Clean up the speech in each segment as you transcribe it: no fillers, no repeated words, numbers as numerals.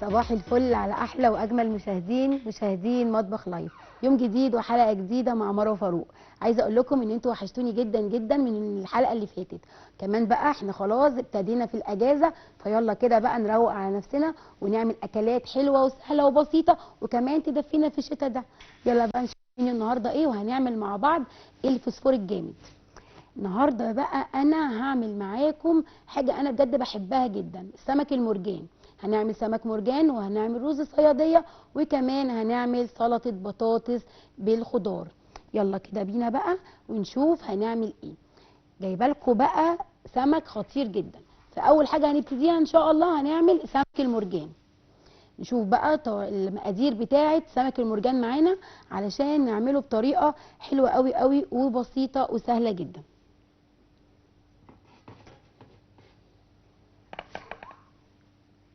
صباح الفل على احلى واجمل مشاهدين مطبخ لايف. يوم جديد وحلقه جديدة مع مروه فاروق. عايزه اقول لكم ان انتوا وحشتوني جدا جدا من الحلقة اللي فاتت. كمان بقى احنا خلاص ابتدينا في الاجازة، فيلا كده بقى نروق على نفسنا ونعمل اكلات حلوة وسهلة وبسيطة وكمان تدفينا في الشتاء ده. يلا بقى نشوف النهارده ايه، وهنعمل مع بعض الفوسفور الجامد. النهارده بقى انا هعمل معاكم حاجة انا بجد بحبها جدا، السمك المرجان. هنعمل سمك مرجان وهنعمل رز صياديه وكمان هنعمل سلطة بطاطس بالخضار. يلا كده بينا بقى ونشوف هنعمل ايه. جايبه لكم بقى سمك خطير جدا. فاول حاجة هنبتديها ان شاء الله هنعمل سمك المرجان. نشوف بقى المقادير بتاعه سمك المرجان معانا علشان نعمله بطريقة حلوة قوي قوي وبسيطة وسهلة جدا.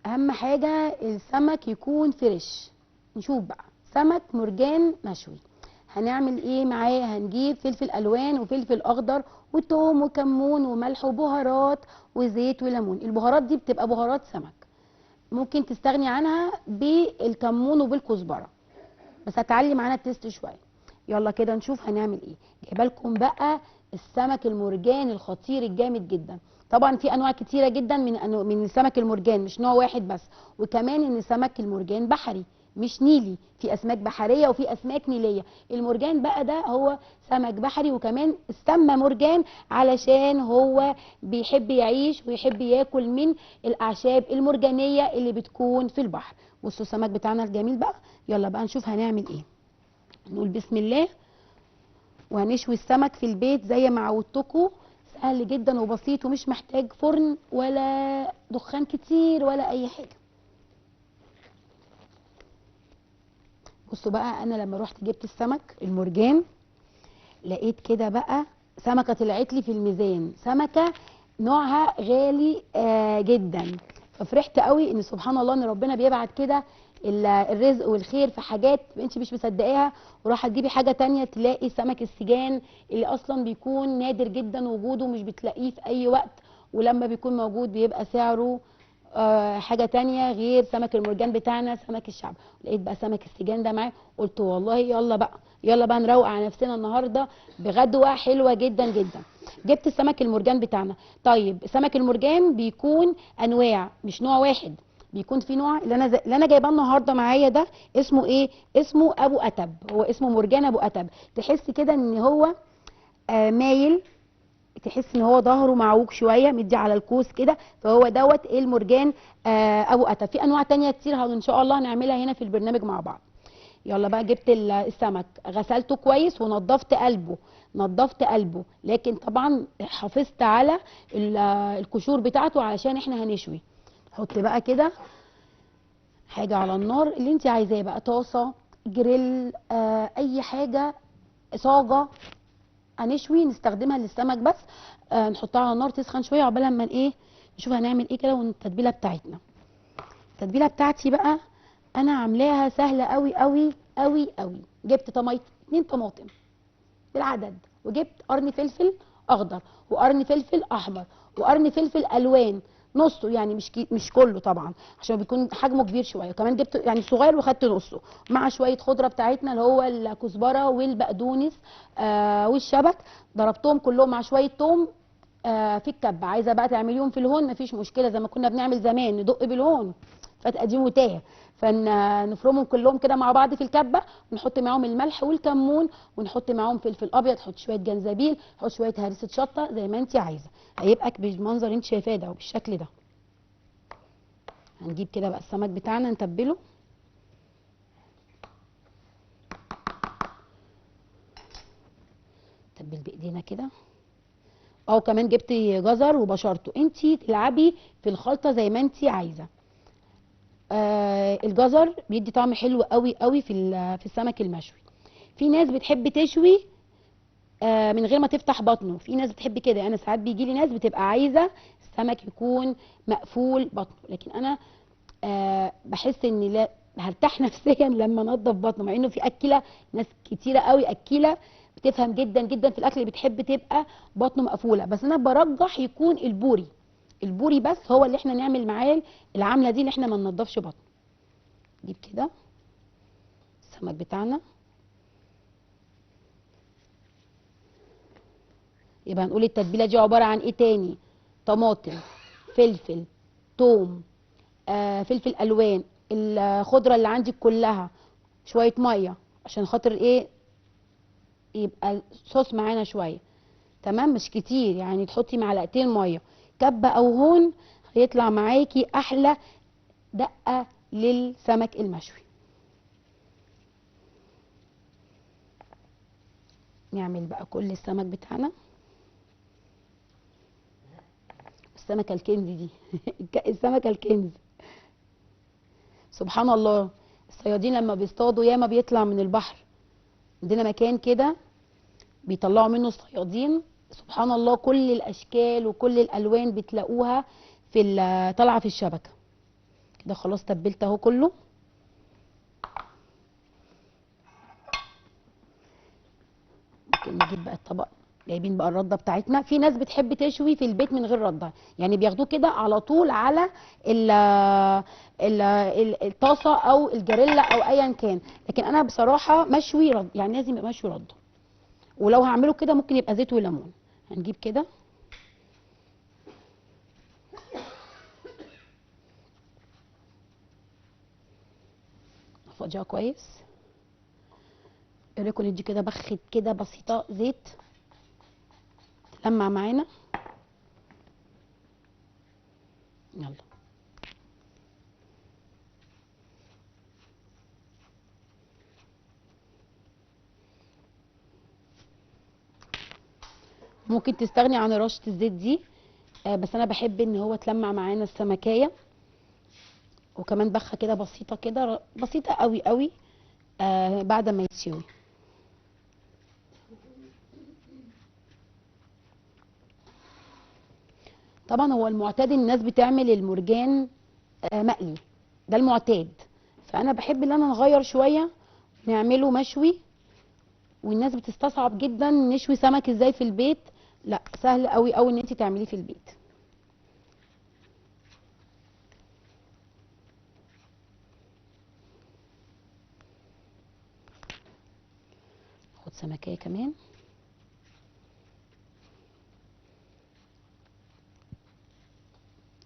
اهم حاجة السمك يكون فريش. نشوف بقى سمك مرجان مشوي هنعمل ايه معاه. هنجيب فلفل الوان وفلفل اخضر وتوم وكمون وملح وبهارات وزيت وليمون. البهارات دي بتبقى بهارات سمك، ممكن تستغني عنها بالكمون وبالكزبره، بس هتعلي معانا ال taste شوية. يلا كده نشوف هنعمل ايه. جايبه لكم بقى السمك المرجان الخطير الجامد جدا. طبعا في انواع كتيرة جدا من سمك المرجان، مش نوع واحد بس. وكمان ان سمك المرجان بحري مش نيلي، في اسماك بحرية وفي اسماك نيليه. المرجان بقى ده هو سمك بحري، وكمان استمى مرجان علشان هو بيحب يعيش ويحب ياكل من الاعشاب المرجانيه اللي بتكون في البحر. بصوا السمك بتاعنا الجميل بقى. يلا بقى نشوف هنعمل ايه. نقول بسم الله وهنشوي السمك في البيت زي ما عودتكم. سهل جدا وبسيط ومش محتاج فرن ولا دخان كتير ولا اي حاجة. بصوا بقى انا لما روحت جبت السمك المرجان لقيت كده بقى سمكة طلعت لي في الميزان، سمكة نوعها غالي جدا. ففرحت قوي ان سبحان الله ان ربنا بيبعت كده الرزق والخير في حاجات انت مش مصدقاها، وراح تجيبي حاجة تانية تلاقي سمك السجان اللي اصلا بيكون نادر جدا وجوده، مش بتلاقيه في اي وقت، ولما بيكون موجود بيبقى سعره حاجة تانية غير سمك المرجان بتاعنا سمك الشعب. لقيت بقى سمك السجان ده معايا، قلت والله يلا بقى يلا بقى نروق على نفسنا النهارده بغدوه حلوة جدا جدا. جبت السمك المرجان بتاعنا. طيب سمك المرجان بيكون انواع مش نوع واحد، بيكون في نوع اللي انا جايباه النهارده معايا ده اسمه ايه؟ اسمه ابو اتب. هو اسمه مرجان ابو اتب. تحس كده ان هو مايل، تحس ان هو ظهره معوج شوية مدي على الكوس كده، فهو دوت ايه المرجان ابو اتب. في انواع تانية كتير ان شاء الله هنعملها هنا في البرنامج مع بعض. يلا بقى جبت السمك غسلته كويس ونضفت قلبه، نضفت قلبه، لكن طبعا حافظت على القشور بتاعته علشان احنا هنشوي. حط بقى كده حاجة على النار اللي انت عايزاه بقى، طاسه، جريل، اي حاجة، صاجه هنشوي نستخدمها للسمك بس. نحطها على النار تسخن شوية عقبال لما ايه نشوف هنعمل ايه كده. والتتبيله بتاعتنا، التتبيله بتاعتي بقى انا عاملاها سهلة قوي قوي قوي قوي. جبت 2 طماطم بالعدد، وجبت قرن فلفل اخضر وقرن فلفل احمر وقرن فلفل الوان، نصه يعني مش كله طبعا عشان بيكون حجمه كبير شوية. وكمان جبت يعني صغير وخدت نصه، مع شوية خضرة بتاعتنا اللي هو الكزبره والبقدونس والشبت. ضربتهم كلهم مع شوية توم في الكبه. عايزه بقى تعمليهم في الهون مفيش مشكلة، زي ما كنا بنعمل زمان ندق بالهون فتقديم وتاه. فنفرمهم كلهم كده مع بعض في الكبه، ونحط معاهم الملح والكمون، ونحط معاهم فلفل ابيض، حط شوية جنزبيل، حط شوية هريسه شطه زي ما انت عايزه. هيبقى بالمنظر اللي انت شايفاه ده وبالشكل ده. هنجيب كده بقى السمك بتاعنا نتبله. نتبل بايدينا كده. او كمان جبت جزر وبشرته، انت تلعبي في الخلطة زي ما انت عايزه. الجزر بيدي طعم حلو قوي قوي في السمك المشوي. في ناس بتحب تشوي من غير ما تفتح بطنه، في ناس بتحب كده. انا ساعات بيجي لي ناس بتبقى عايزه السمك يكون مقفول بطنه، لكن انا بحس ان لا، هرتاح نفسيا لما انضف بطنه، مع انه في اكله ناس كتيرة قوي اكله بتفهم جدا جدا في الاكل بتحب تبقى بطنه مقفولة، بس انا برجح يكون البوري، البوري بس هو اللي احنا نعمل معاه العملة دي، ان احنا ما ننضفش بطنه. نجيب كده السمك بتاعنا. يبقى هنقول التتبيله دي عبارة عن ايه تاني؟ طماطم، فلفل، توم، فلفل الوان، الخضرة اللي عندي كلها، شوية مية عشان خاطر ايه؟ يبقى الصوص معانا شوية. تمام، مش كتير يعني، تحطي معلقتين مية، كبه او هون، هيطلع معاكي احلى دقه للسمك المشوي. نعمل بقى كل السمك بتاعنا. السمكة الكنز دي السمكة الكنز، سبحان الله. الصيادين لما بيصطادوا ياما بيطلع من البحر، عندنا مكان كده بيطلعوا منه الصيادين، سبحان الله كل الاشكال وكل الالوان بتلاقوها في طالعه في الشبكة كده. خلاص تبلت اهو كله. ممكن نجيب بقى الطبق. جايبين بقى الردة بتاعتنا. في ناس بتحب تشوي في البيت من غير رده، يعني بياخدوه كده على طول على ال ال الطاسه او الجريلا او ايا كان، لكن انا بصراحة مشوي رد، يعني لازم يبقى مشوي رده. ولو هعمله كده ممكن يبقى زيت وليمون. هنجيب كده نفضيها كويس. ايه رايكم ندي كده بخه كده بسيطة زيت تلمع معانا؟ يلا ممكن تستغني عن رشه الزيت دي، بس انا بحب ان هو تلمع معانا السمكيه. وكمان بخه كده بسيطة كده، بسيطة قوي قوي، بعد ما يتشوي. طبعا هو المعتاد الناس بتعمل المرجان مقلي، ده المعتاد، فانا بحب ان انا نغير شوية نعمله مشوي. والناس بتستصعب جدا نشوي سمك ازاي في البيت، لا سهل قوي قوي ان انت تعمليه في البيت. خد سمكيه كمان.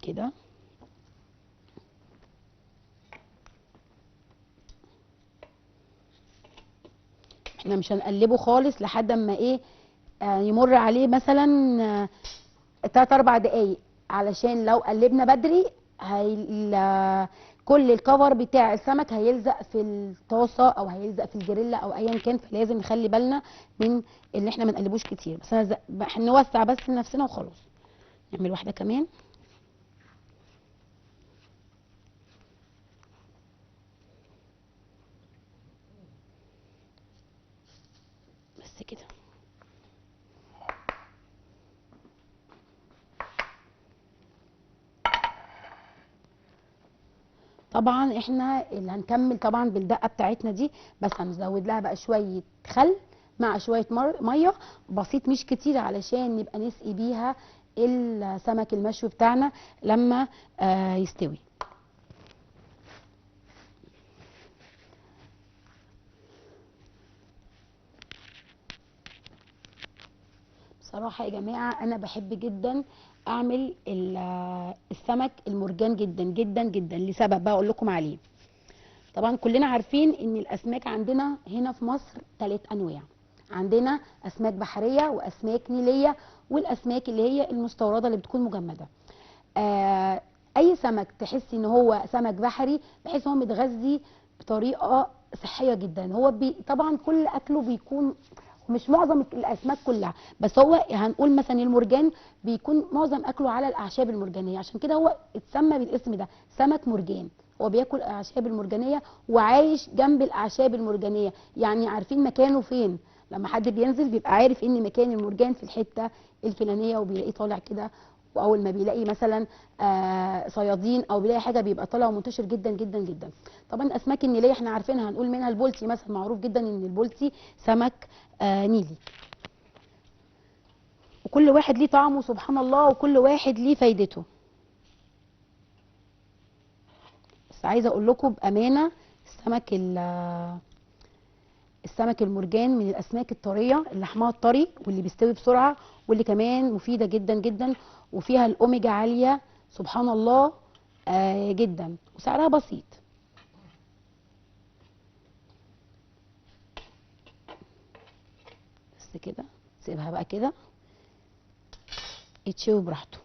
كده احنا مش هنقلبه خالص لحد اما ايه، يمر عليه مثلا 3 4 دقايق، علشان لو قلبنا بدري كل الكفر بتاع السمك هيلزق في الطاسه او هيلزق في الجريلا او ايا كان، فلازم نخلي بالنا من اللي احنا ما نقلبوش كتير. بس انا نوسع بس لنفسنا وخلاص. نعمل واحدة كمان. بس كده. طبعا احنا اللي هنكمل طبعا بالدقه بتاعتنا دي، بس هنزود لها بقى شوية خل مع شوية مية بسيط مش كتير، علشان نبقى نسقي بيها السمك المشوي بتاعنا لما يستوي. بصراحة يا جماعة انا بحب جدا اعمل السمك المرجان جدا جدا جدا، لسبب بقى اقول لكم عليه. طبعا كلنا عارفين ان الاسماك عندنا هنا في مصر 3 انواع، عندنا اسماك بحرية واسماك نيليه والاسماك اللي هي المستورده اللي بتكون مجمده. اي سمك تحسي ان هو سمك بحري بحيث هو متغذي بطريقة صحية جدا، هو طبعا كل اكله بيكون مش معظم الاسماك كلها، بس هو هنقول مثلا المرجان بيكون معظم اكله على الاعشاب المرجانيه، عشان كده هو اتسمى بالاسم ده سمك مرجان. هو بياكل الاعشاب المرجانيه وعايش جنب الاعشاب المرجانيه، يعني عارفين مكانه فين. لما حد بينزل بيبقى عارف ان مكان المرجان في الحتة الفلانية، وبيلاقيه طالع كده، واول ما بيلاقي مثلا صيادين او بيلاقي حاجة بيبقى طالع ومنتشر جدا جدا جدا. طبعا الاسماك النيليه احنا عارفينها، هنقول منها البولتي مثلا، معروف جدا ان البولتي سمك نيلي. وكل واحد ليه طعمه سبحان الله، وكل واحد ليه فايدته. بس عايزه اقول لكم بامانه السمك المرجان من الاسماك الطريه اللي لحمها الطري واللي بيستوي بسرعة، واللي كمان مفيدة جدا جدا، وفيها الاوميجا عالية سبحان الله جدا، وسعرها بسيط. بس كده سيبها بقى كده يتشوي براحته.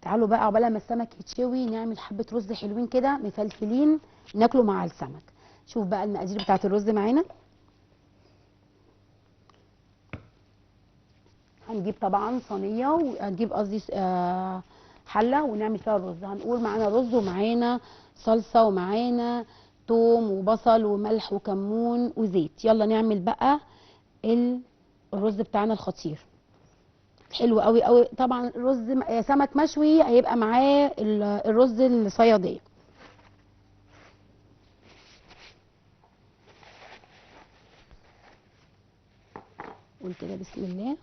تعالوا بقى عقبال ما السمك يتشوي نعمل حبه رز حلوين كده مفلفلين ناكله مع السمك. شوف بقى المقادير بتاعت الرز معانا. هنجيب طبعا صينية، وهنجيب قصدي حله ونعمل فيها الرز. هنقول معانا رز ومعانا صلصه ومعانا توم وبصل وملح وكمون وزيت. يلا نعمل بقى الرز بتاعنا الخطير حلو قوي قوي. طبعا رز سمك مشوي هيبقى معاه الرز الصياديه. قول كده بسم الله.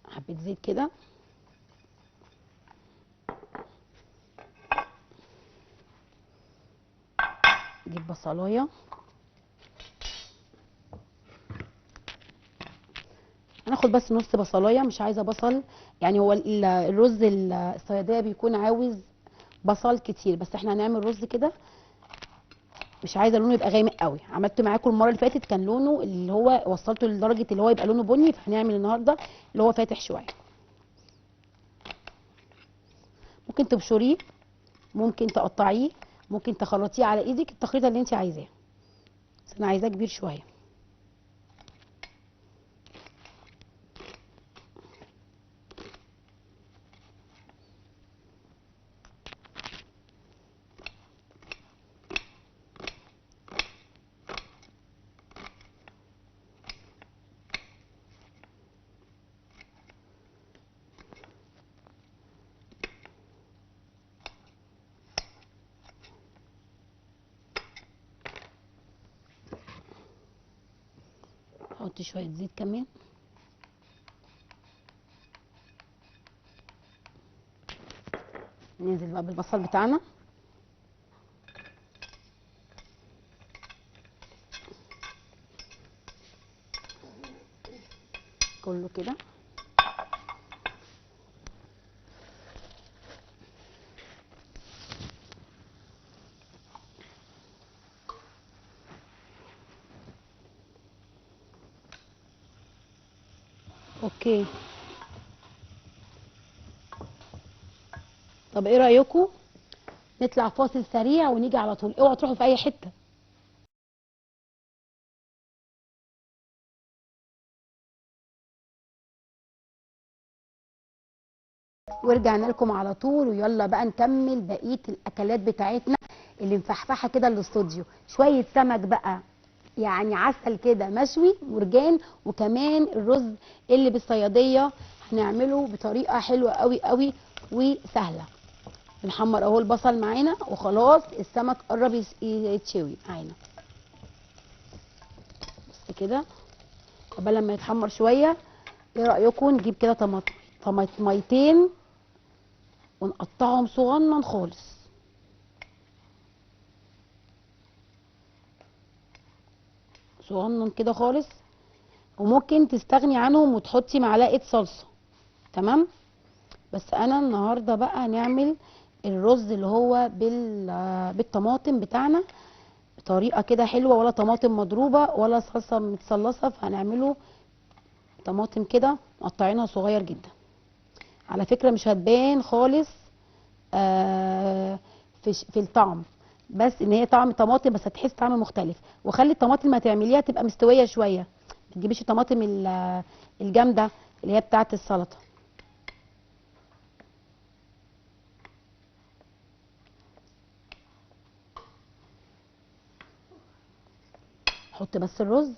حبه زيت كده، نجيب بصلايه. هناخد بس نص بصلايه، مش عايزه بصل، يعني هو الرز الصياديه بيكون عاوز بصل كتير، بس احنا هنعمل رز كده مش عايزه لونه يبقى غامق قوي. عملت معاكم المرة اللي فاتت كان لونه اللي هو وصلته لدرجة اللي هو يبقى لونه بني، فهنعمل النهارده اللي هو فاتح شوية. ممكن تبشريه، ممكن تقطعيه، ممكن تخلطيه على ايدك التخليطه اللي انت عايزاها، بس انا عايزاه كبير شوية. احط شوية زيت كمان. ننزل بقى بالبصل بتاعنا. كله كده. okay. طب ايه رايكم نطلع فاصل سريع ونيجي على طول؟ اوعوا تروحوا في اي حتة. ورجعنا لكم على طول، ويلا بقى نكمل بقية الاكلات بتاعتنا اللي مفحفحه كده الاستوديو. شوية سمك بقى يعني عسل كده مشوي مرجان، وكمان الرز اللي بالصياديه هنعمله بطريقة حلوة قوي قوي وسهلة. بنحمر اهو البصل معانا، وخلاص السمك قرب يتشوي معانا بس كده. قبل لما يتحمر شوية ايه رايكم نجيب كده طماطميتين ونقطعهم صغنن خالص. صغنن كده خالص، وممكن تستغني عنهم وتحطي معلقه صلصه، تمام؟ بس انا النهارده بقى هنعمل الرز اللي هو بالطماطم بتاعنا بطريقة كده حلوة، ولا طماطم مضروبة ولا صلصه متصلصه، فهنعمله طماطم كده مقطعينها صغير جدا. على فكرة مش هتبان خالص في الطعم، بس ان هي طعم طماطم، بس هتحس طعم مختلف. وخلي الطماطم ما تعمليها تبقى مستوية شوية، ما تجيبيش الطماطم الجامدة اللي هي بتاعه السلطة. حط بس الرز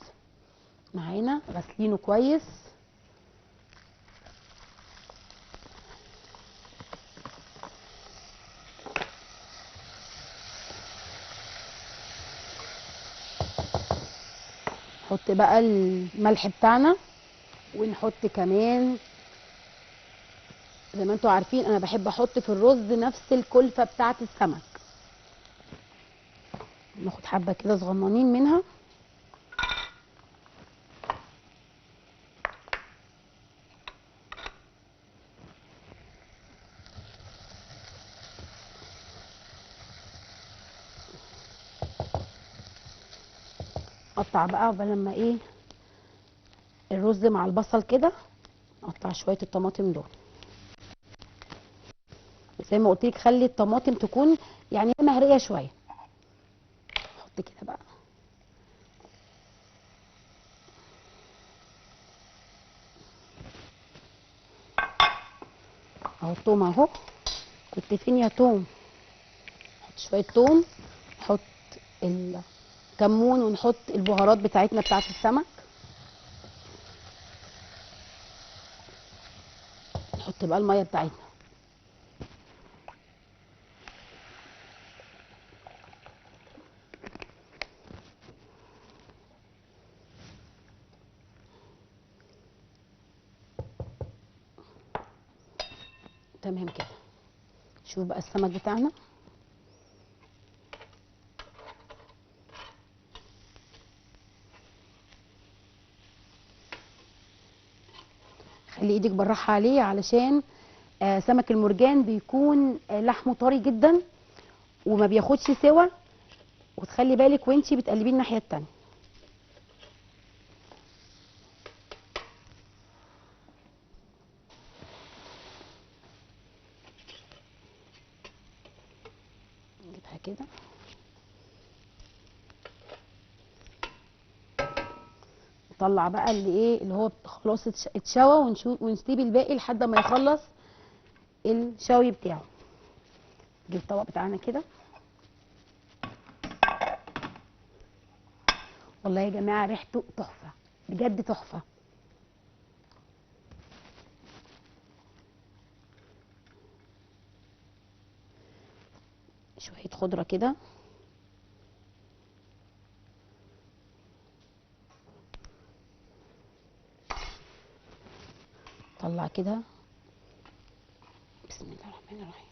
معانا غسلينه كويس. نحط بقى الملح بتاعنا، ونحط كمان زي ما انتوا عارفين انا بحب احط في الرز نفس الكلفة بتاعه السمك. ناخد حبه كده صغننين منها. قطع بقى قبل ما ايه الرز مع البصل كده، اقطع شوية الطماطم دول. زي ما قلت لك خلي الطماطم تكون يعني مهريه شوية. نحط كده بقى اهو التوم اهو. كنت فين يا توم؟ نحط شوية توم، نحط الكمون، ونحط البهارات بتاعتنا بتاعت السمك. نحط بقى المية بتاعتنا. تمام كده. شوف بقى السمك بتاعنا. خلي ايدك بالراحة عليه علشان سمك المرجان بيكون لحمه طري جدا وما بياخدش سوا، وتخلي بالك وانتي بتقلبيه الناحية التانية. نجيبها كده. نطلع بقى اللي ايه اللي هو خلاص اتشوى، ونسيب الباقي لحد ما يخلص الشوي بتاعه. نجيب الطبق بتاعنا كده. والله يا جماعة ريحته تحفة بجد، تحفة. شوية خضرة كده. طلع كده. بسم الله الرحمن الرحيم.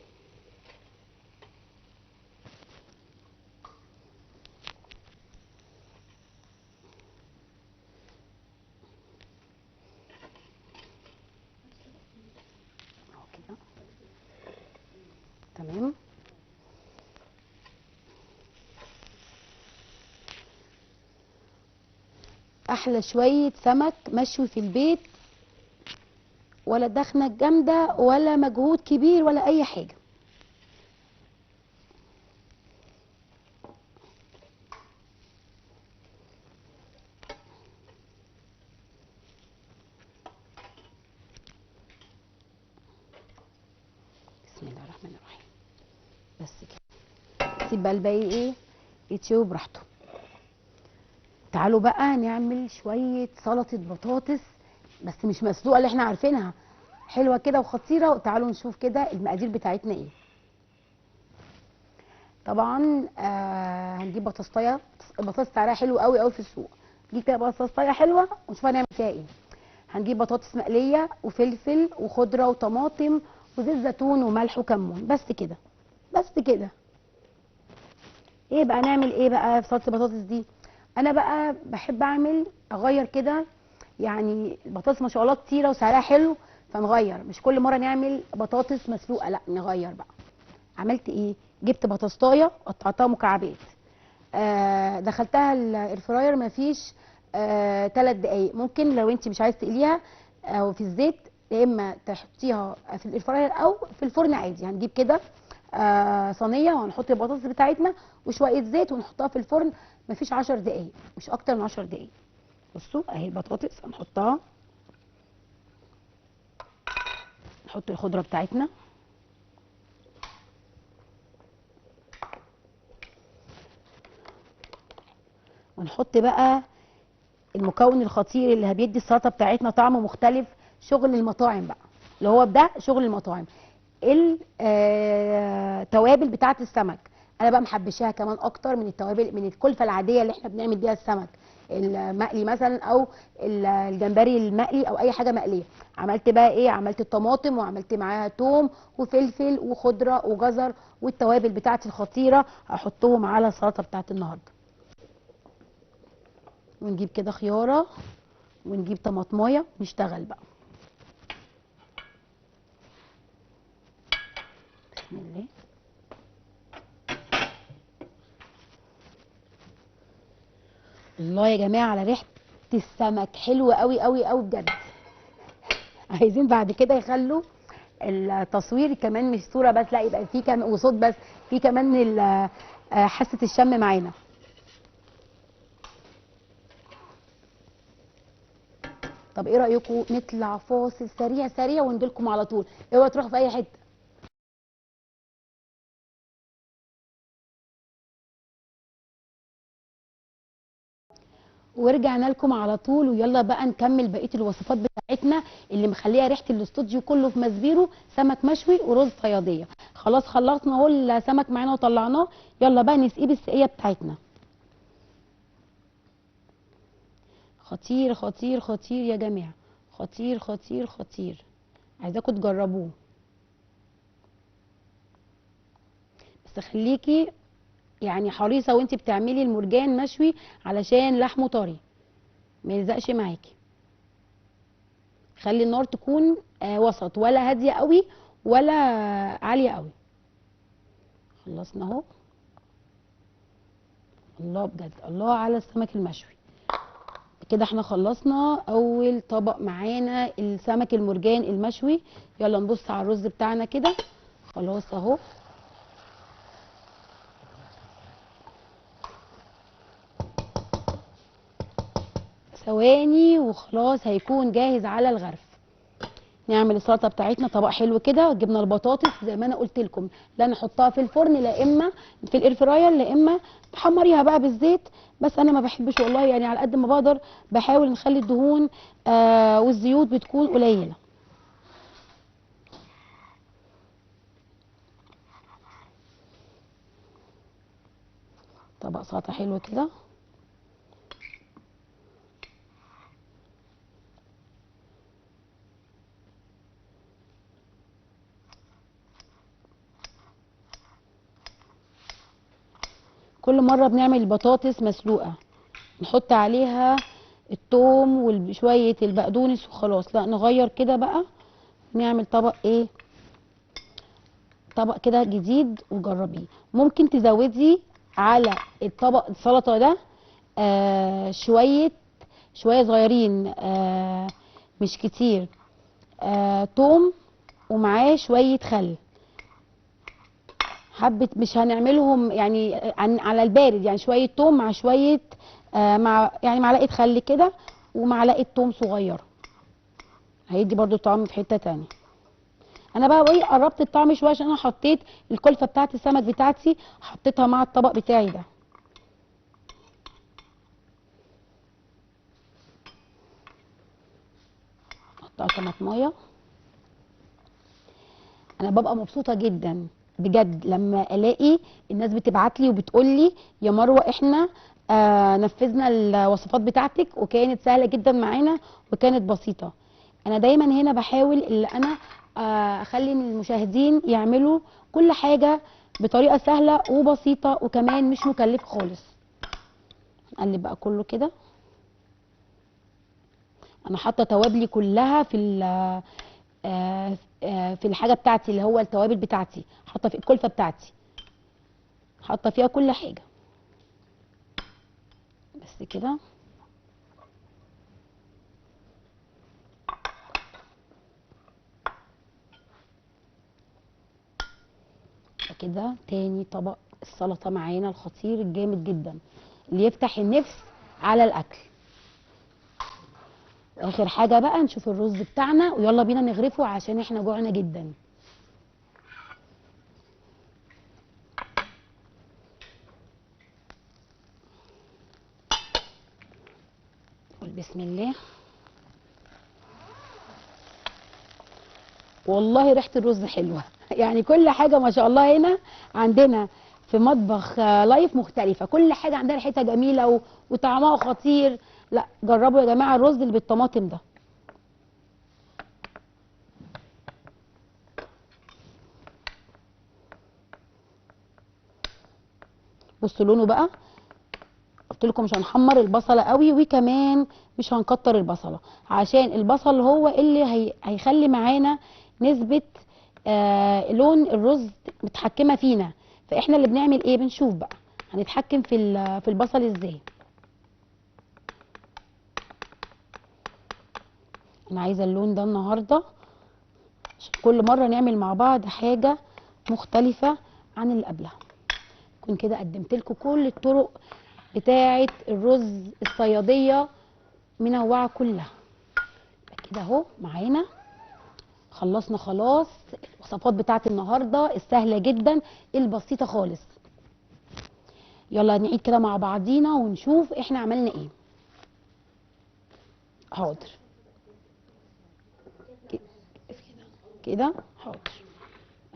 اهو كده تمام. احلى شوية سمك مشوي في البيت، ولا دخنة جامدة ولا مجهود كبير ولا أي حاجة. بسم الله الرحمن الرحيم. بس كده. سيب بقى الباقي ايه يتشوي براحته. تعالوا بقى نعمل شوية سلطة بطاطس، بس مش مسلوقة اللي احنا عارفينها، حلوة كده وخطيرة. وتعالوا نشوف كده المقادير بتاعتنا ايه. طبعا هنجيب بطاطسايه، البطاطس سعرها حلو قوي قوي في السوق. نجيب كده بطاطسايه حلوة ونشوف هنعمل فيها ايه. هنجيب بطاطس مقلية وفلفل وخضره وطماطم وزيت زيتون وملح وكمون. بس كده، بس كده. ايه بقى نعمل ايه بقى في سلطة البطاطس دي؟ انا بقى بحب اعمل اغير كده، يعني البطاطس ما شاء الله كتيرة وسعرها حلو، فنغير، مش كل مرة نعمل بطاطس مسلوقة، لا نغير بقى. عملت ايه؟ جبت بطاطسايه قطعتها مكعبات، دخلتها ال air fryer مفيش 3 دقايق. ممكن لو انت مش عايز تقليها او في الزيت، يا اما تحطيها في ال air fryer او في الفرن عادي. هنجيب كده صينية وهنحط البطاطس بتاعتنا وشوية زيت ونحطها في الفرن مفيش 10 دقايق، مش اكتر من 10 دقايق. بصوا اهي البطاطس هنحطها، نحط الخضرة بتاعتنا، ونحط بقى المكون الخطير اللي هبيدي السلطة بتاعتنا طعم مختلف، شغل المطاعم بقى، اللي هو ده شغل المطاعم، التوابل بتاعه السمك. انا بقى محبشاها كمان اكتر من التوابل، من الكلفة العادية اللي احنا بنعمل بيها السمك. المقلي مثلا او الجمبري المقلي او اي حاجة مقلية. عملت بقى ايه؟ عملت الطماطم وعملت معاها توم وفلفل وخضره وجزر والتوابل بتاعتي الخطيرة، هحطهم على السلطة بتاعت النهارده. ونجيب كده خياره ونجيب طماطمايه نشتغل بقى. بسم الله. الله يا جماعة على ريحه السمك، حلوة قوي قوي قوي بجد. عايزين بعد كده يخلوا التصوير كمان مش صوره بس، لا يبقى في كمان وصوت بس، في كمان حاسه الشم معانا. طب ايه رايكم نطلع فاصل سريع سريع ونجيلكم على طول؟ اوعوا تروحوا في اي حتة. ورجعنا لكم على طول، ويلا بقى نكمل بقية الوصفات بتاعتنا اللي مخليها ريحه الاستوديو كله في مزبيرو. سمك مشوي ورز صياديه. خلاص خلصنا اهو السمك معانا وطلعناه، يلا بقى نسقيه بالسقيه بتاعتنا. خطير خطير خطير يا جماعة، خطير خطير خطير، عايزاكم تجربوه. بس خليكي يعني حريصة وانت بتعملي المرجان مشوي علشان لحمه طري ما يلزقش معاكي. خلي النار تكون وسط، ولا هادية قوي ولا عالية قوي. خلصنا اهو. الله بجد، الله على السمك المشوي. كده احنا خلصنا اول طبق معانا السمك المرجان المشوي. يلا نبص على الرز بتاعنا كده، خلاص اهو. ثواني وخلاص هيكون جاهز على الغرف. نعمل السلطة بتاعتنا طبق حلو كده. جبنا البطاطس زي ما انا قلت لكم، لا نحطها في الفرن لا اما في الاير فراير لا اما تحمريها بقى بالزيت، بس انا ما بحبش والله، يعني على قد ما بقدر بحاول نخلي الدهون والزيوت بتكون قليله. طبق سلطة حلو كده. كل مرة بنعمل البطاطس مسلوقة نحط عليها الثوم وشوية البقدونس وخلاص، لا نغير كده بقى، نعمل طبق ايه، طبق كده جديد وجربيه. ممكن تزودي على الطبق السلطة ده شوية صغيرين، مش كتير، توم ومعاه شوية خل، حبة، مش هنعملهم يعني على البارد، يعني شوية توم مع شوية مع يعني معلقة خل كده ومعلقة توم صغيرة، هيدي برضو طعم في حتة تانية. انا بقى ايه قربت الطعم شوية عشان انا حطيت الكلفة بتاعت السمك بتاعتي، حطيتها مع الطبق بتاعي ده. احطها طماطمايه. انا ببقى مبسوطة جدا بجد لما الاقي الناس بتبعت لي وبتقول لي يا مروه احنا نفذنا الوصفات بتاعتك وكانت سهلة جدا معانا وكانت بسيطة. انا دايما هنا بحاول ان انا اخلي المشاهدين يعملوا كل حاجة بطريقة سهلة وبسيطة وكمان مش مكلفة خالص. نقلب بقى كله كده. انا حاطه توابلي كلها في في الحاجة بتاعتي اللي هو التوابل بتاعتي، حاطه في الكلفة بتاعتي، حاطه فيها كل حاجة. بس كده. كده تاني طبق السلطة معانا الخطير الجامد جدا اللي يفتح النفس على الاكل. اخر حاجة بقى نشوف الرز بتاعنا ويلا بينا نغرفه عشان احنا جوعنا جدا. قول بسم الله. والله ريحه الرز حلوة، يعني كل حاجة ما شاء الله. هنا عندنا في مطبخ لايف مختلفة، كل حاجة عندها ريحتها جميلة وطعمها خطير. لا جربوا يا جماعة الرز اللي بالطماطم ده. بصوا لونه بقى، قلت لكم مش هنحمر البصله قوي، وكمان مش هنكتر البصله عشان البصل هو اللي هيخلي معانا نسبه لون الرز متحكمه فينا. فاحنا اللي بنعمل ايه؟ بنشوف بقى هنتحكم في البصل ازاي. انا عايزه اللون ده النهارده عشان كل مرة نعمل مع بعض حاجة مختلفة عن اللي قبلها. كنت كده قدمت لكم كل الطرق بتاعه الرز الصياديه منوعة كلها. كده اهو معانا خلصنا خلاص الوصفات بتاعه النهارده السهلة جدا البسيطة خالص. يلا نعيد كده مع بعضينا ونشوف احنا عملنا ايه. حاضر كده، حاضر،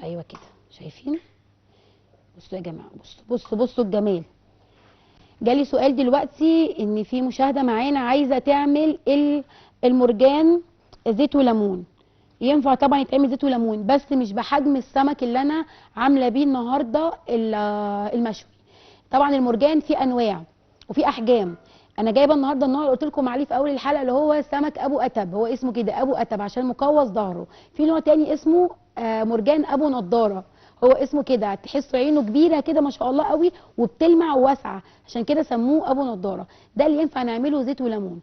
ايوه كده، شايفين؟ بصوا يا جماعة، بصوا بصوا بصوا الجمال. جالي سؤال دلوقتي ان في مشاهده معانا عايزه تعمل المرجان زيت وليمون. ينفع طبعا يتعمل زيت وليمون، بس مش بحجم السمك اللي انا عامله بيه النهارده المشوي. طبعا المرجان فيه انواع وفي احجام. انا جايبه النهارده النوع اللي قلت لكم عليه في اول الحلقة اللي هو سمك ابو قتب، هو اسمه كده ابو قتب عشان مقوس ظهره. في نوع تاني اسمه مرجان ابو نضاره، هو اسمه كده، تحسوا عينه كبيرة كده ما شاء الله قوي وبتلمع وواسعه، عشان كده سموه ابو نضاره. ده اللي ينفع نعمله زيت وليمون.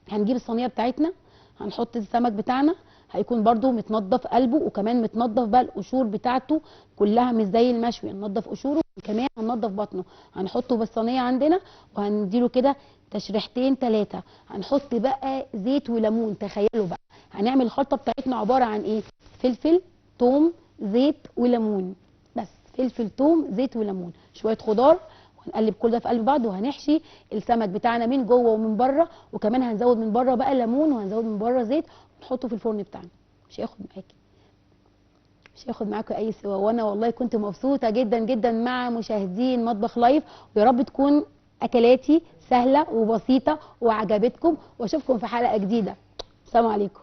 هنجيب الصينية بتاعتنا، هنحط السمك بتاعنا، هيكون برده متنضف قلبه، وكمان متنضف بقى القشور بتاعته كلها، مش زي المشوي ننضف قشوره، كمان هننضف بطنه. هنحطه بالصينيه عندنا وهنديله كده تشريحتين ثلاثة. هنحط بقى زيت وليمون. تخيلوا بقى هنعمل الخلطة بتاعتنا عبارة عن ايه؟ فلفل، توم، زيت وليمون بس. فلفل، توم، زيت وليمون، شوية خضار، وهنقلب كل ده في قلب بعض، وهنحشي السمك بتاعنا من جوه ومن بره، وكمان هنزود من بره بقى ليمون، وهنزود من بره زيت، ونحطه في الفرن بتاعنا. مش هياخد معاكي، مش هياخد معاكم اي سوا. وانا والله كنت مبسوطة جدا جدا مع مشاهدين مطبخ لايف، ويا رب تكون اكلاتي سهلة وبسيطة وعجبتكم، واشوفكم في حلقة جديدة. السلام عليكم.